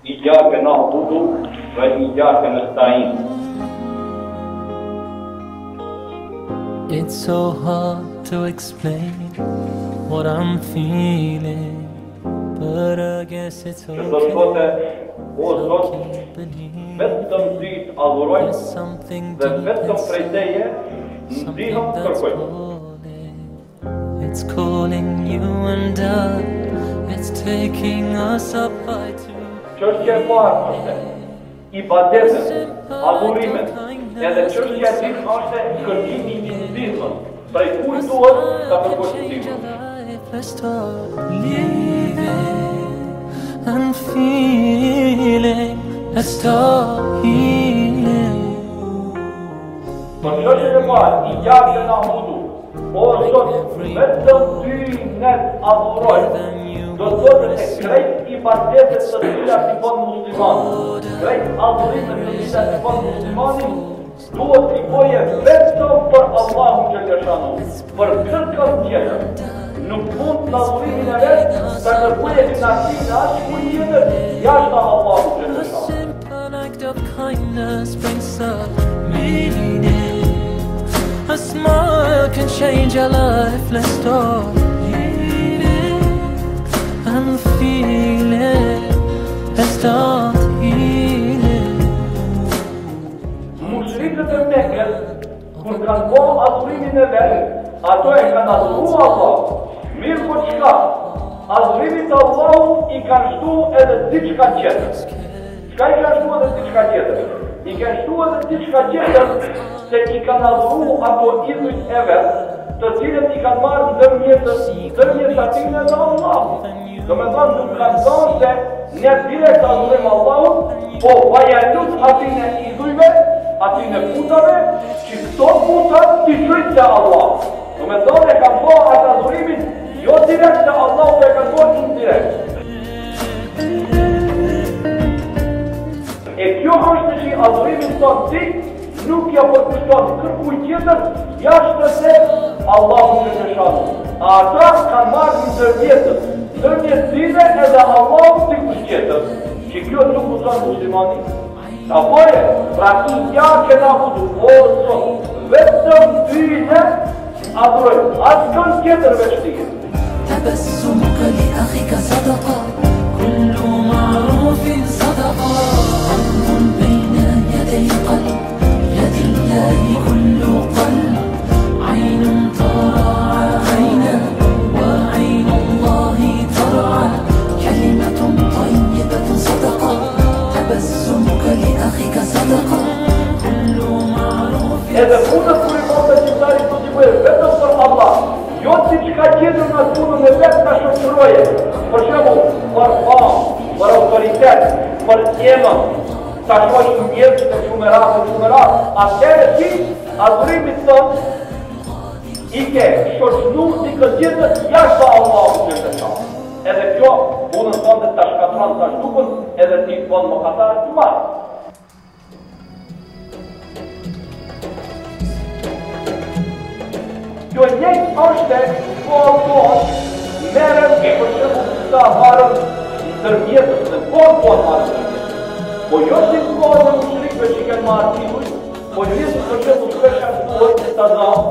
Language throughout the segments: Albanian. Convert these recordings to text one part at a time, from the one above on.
Ijjake na'budu ve ijjake nesta'in. It's so hard to explain what I'm feeling But I guess it's okay Që do të thotë, o Zot, vetëm ty të adhuroj dhe vetëm prej teje ndihmë kërkoj. It's calling you and I It's taking us up by two Çështja e parë është ibadetet, adhurimet, edhe çështja e dytë është kërkimi i ndihmës. Prej kujt duhet ta kërkosh ndihmën? Let's start living and feeling Let's start healing Për çështjen e parë, ijjake na'budu, O Zot, vetëm ty ne adhurojmë. Do të thotë se krejt ibadetet të cilat i bën muslimani, krejt adhurimet të cilat i bën muslimani, duhet t'i bëjë vetëm për Allahun xhelleshanuhu, për kërkënd tjetër. Nuk mund në adhurimin e vet ta kërkojë kënaqësinë e askujt tjetër jashtë Allahut xhelleshanuhu. An act of kindness brings a meaning. A smile can change your life. Let's start healing and feeling. Let's start healing. Mushrikët e Mekës, kur kanë bo adhurimin e vet, ato e kanë adhuru Allah. Mirëpo çka, adhurimit të Allahut i kanë shtu edhe diçka tjetër. Çka i kanë shtu edhe diçka tjetër? I kanë shtu edhe diçka tjetër se i kanë adhuru ato idhujt e vet, të cilët i kanë marrë ndërmjet ndërmjet atyne dhe Allahut. Domethonë nuk kanë thonë se ne direkt adhurojmë Allahun, po pa ja lut atyne idhujve, atyne putave, që këto puta t'i çojnë te Allahu. Domethonë e kanë bo atë adhurimin jo direkt te Allahu, po e kanë bo indirekt. E kjo është që adhurimin tonë ti nuk ja përkushton kërkujt tjetër jashtë se Allahu xhelleshanuhu. A ata kanë marrë një ndërmjetës, ndërmjet tyne edhe Allahu dikush tjetër, që kjo nuk guxon muslimani. Ta bëje, pra ijjake na'budu, o Zot, vetëm ty ne adhurojmë, askënd tjetër veç teje. تبسمك لأخيك صدقة كل معروف صدقة أمر بين يدي قلب يد الله كل قلب عين ترعى عينا وعين الله ترعى كلمة طيبة صدقة تبسمك لأخيك صدقة كل معروف Edhe punët kur i bon besimtari do t'i bëjë vetëm për Allah, jo diçka tjetër në punën e vet ta shoqëroje. Për shembull, për famë, për autoritet, për emër, ta shohin njerëzit e kështu me radhë, e kështu me radhë. Atëherë ti adhurimit tënd i ke shoqëru dikë tjetër jashtë Allahut xhelleshanuhu. Edhe kjo punën tënde ta shkatërron, ta zhdukën, edhe ti të bën mëkatar të madh. Kjo njëjtë është kohën tonë, merren për shembull disa marrin ndërmjetës në kohën tonë marrin ndërmjetës. Po jo si në kohën e mushrikëve që kanë marrë idhuj, po njësë për shembull shpeshherë thuhet ta zamë,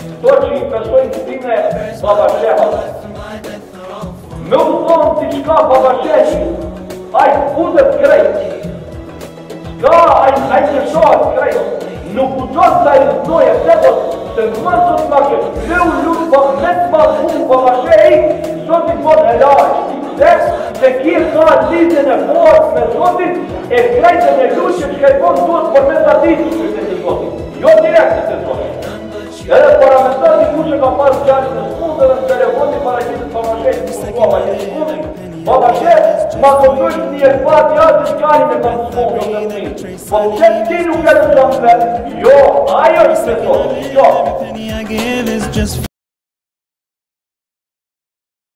këto që i besojnë këtyne babashehave. Me u thonë diçka babashehi, ai futet krejt. S'ka, ai, ai lëshohet krejt. Nuk guxon ta idhnoje pse po, se më zot ma keq, me u lut po me të madhnu babashehi, Zoti të bon helaq. Pse? Se ky ka lidhjen e fortë me Zotin, e krejt në lutje që i bon duhet përmes atij të shkojë te Zoti. Jo direkt te Zoti. Edhe paramendo dikush e ka pas djalin e smutë dhe në telefon i paraqitet babashehit, ku thua ma je smutë, babasheh, ma këndojsh një e fatiha që djalin e kam smutë ose fëmijë. Po pse ti nuk e lëshon vetë? Jo, ajo është me Zotin, jo. I give is just.